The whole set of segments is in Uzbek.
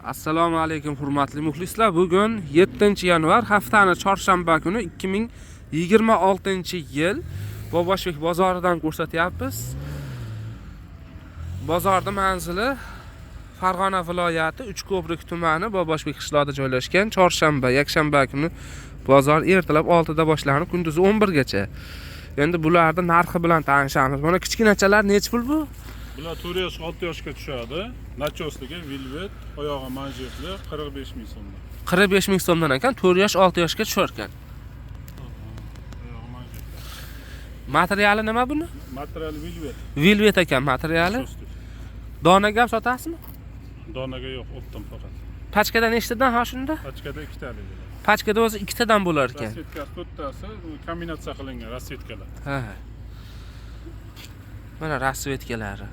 Assalomu alaykum, hurmatli muxlislar. Bugun 7-yanvar, haftani chorshanba kuni, 2026-yil Boboshbek bozoridan ko'rsatyapmiz. Bozorning manzili Farg'ona viloyati Uchko'prik tumani Boboshbek qishlog'ida joylashgan. Chorshanba, yakshanba kuni bozor ertalab 6 da boshlanib, kunduzi 11 gacha. Endi bularni narxi bilan tanishamiz. Mana kichkinachalar nechi pul bu? Bular 4 yosh, 6 yoshga tushadi. Nachosligi, velvet, oyog'i manjetli, 45 ming so'mdan. 45 ming so'mdan ekan, 4 yosh, 6 yoshga tushar ekan. Oyog'i manjetli. Materiali nima buni? Material velvet. Velvet ekan materiali. Nachoslik. Donaga ham sotasizmi? Donaga yo'q, оптом faqat. Pachkada nechtadan ha shunda? Pachkada ikkitalik bular. Pachkada o'zi ikkitadan bo'lar ekan. Rasvetkasi to'rttasi kombinatsiya qilingan rasvetkalar. Ha. Mana rasvetkalari.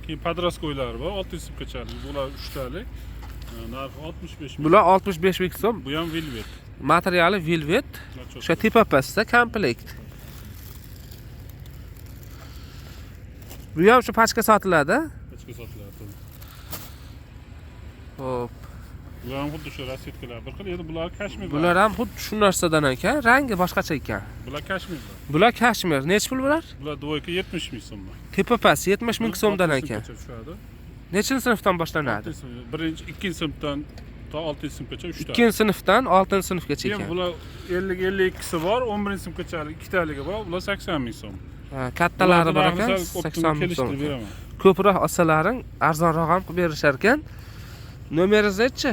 Keyin подростковый lari bor, 6 sinfgachalik. Bular uchtalik. Narxi 65 ming. Bular 65 ming so'm. Bu ham velvet. Materiali velvet. Nachoslik. O'sha tepa pastda komplekt. Bu ham shu pachka sotiladi. Pachka sotiladi. Xo'p. Bu ham xuddi shu rasvetkalar bir xil. Endi bular kashmir. Bular ham xuddi shu narsadan ekan, rangi boshqacha ekan. Bular kashmir. Bular kashmir. Nechi pul bular? Bular двойка 70 ming so'mdan. Tepa past 70 ming so'mdan ekan. Tushadi. Nechinchi sinfdan boshlanadi? Oltinchi sinf, birinchi, ikkinchi sinfdan to oltinchi sinfgacha uchta. 2 sinfdan 6 sinfgacha Keyin ekan. bular 50 52si bor, 11 sinfgachalik ikkitaligi bor, bular 80 ming so'm. Ha, kattalari bor Bularni ekan, narxini sal 80 ming so'm. kelishtirib beraman. Ko'proq olsalaring arzonroq ham qilib berishar ekan. Nomeringizni aytchi.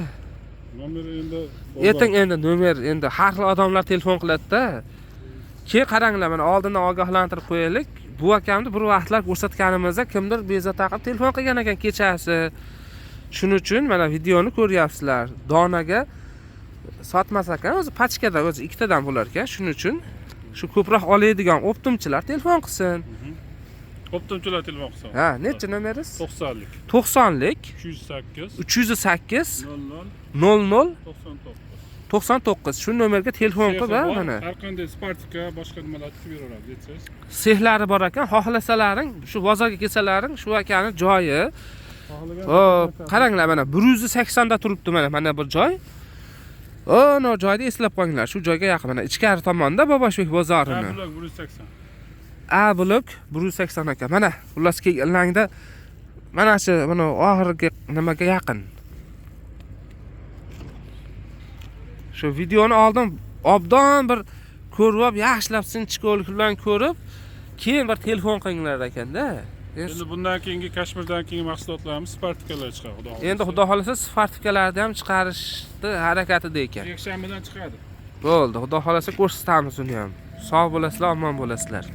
Nomeri endi Ayting endi nomer, endi har xil odamlar telefon qiladi-da. Keyin qaranglar, mana oldindan ogohlantirib qo'yaylik. Bu akamni bir vaqtlar ko'rsatganimizda kimdir bezovta qilib telefon qilgan ekan kechasi. Shuning uchun mana videoni ko'ryapsizlar. Donaga sotmas ekan, o'zi pachkada o'zi ikkitadan bo'lar ekan. Shuning uchun shu ko'proq oladigan оптом chilar telefon qilsin. Оптом chilar telefon qilsin. Ha, necha nomeringiz? 90lik 90lik 308 308 00 00 99. 99. Shu nomerga telefon Sexi qilib, ha, bor, mana. Har qanday spartika, boshqa nimalar tikib beraveradi, aytsangiz. Sexlari bor ekan, xohlasalaring shu bozorga kelsalaring shu akani joyi. Hop, qaranglar, mana 180 da turibdi, mana bu joy. O, no joyni eslab qo'yinglar. Shu joyga yaqin, mana ichkari tomonda Boboshbek bozorini. Ha, bular 180. A blok 180 ekan. Mana, xullas kelganlarida mana shu mana oxirgi nimaga yaqin. Shu videoni oldin obdon bir ko'rib olib, yaxshilab sinchkovlik bilan ko'rib, keyin bir telefon qilinglar ekanda. Endi bundan keyingi kashmirdan keyingi mahsulotlarimiz spartikalar chiqadi, xudo xohlasa. Endi xudo xohlasa spartikalarni ham chiqarishni harakatida ekan. Yakshanbadan chiqadi. Bo'ldi, xudo xohlasa ko'rsatamiz uni ham. Sog' bo'lasizlar, omon bo'lasizlar.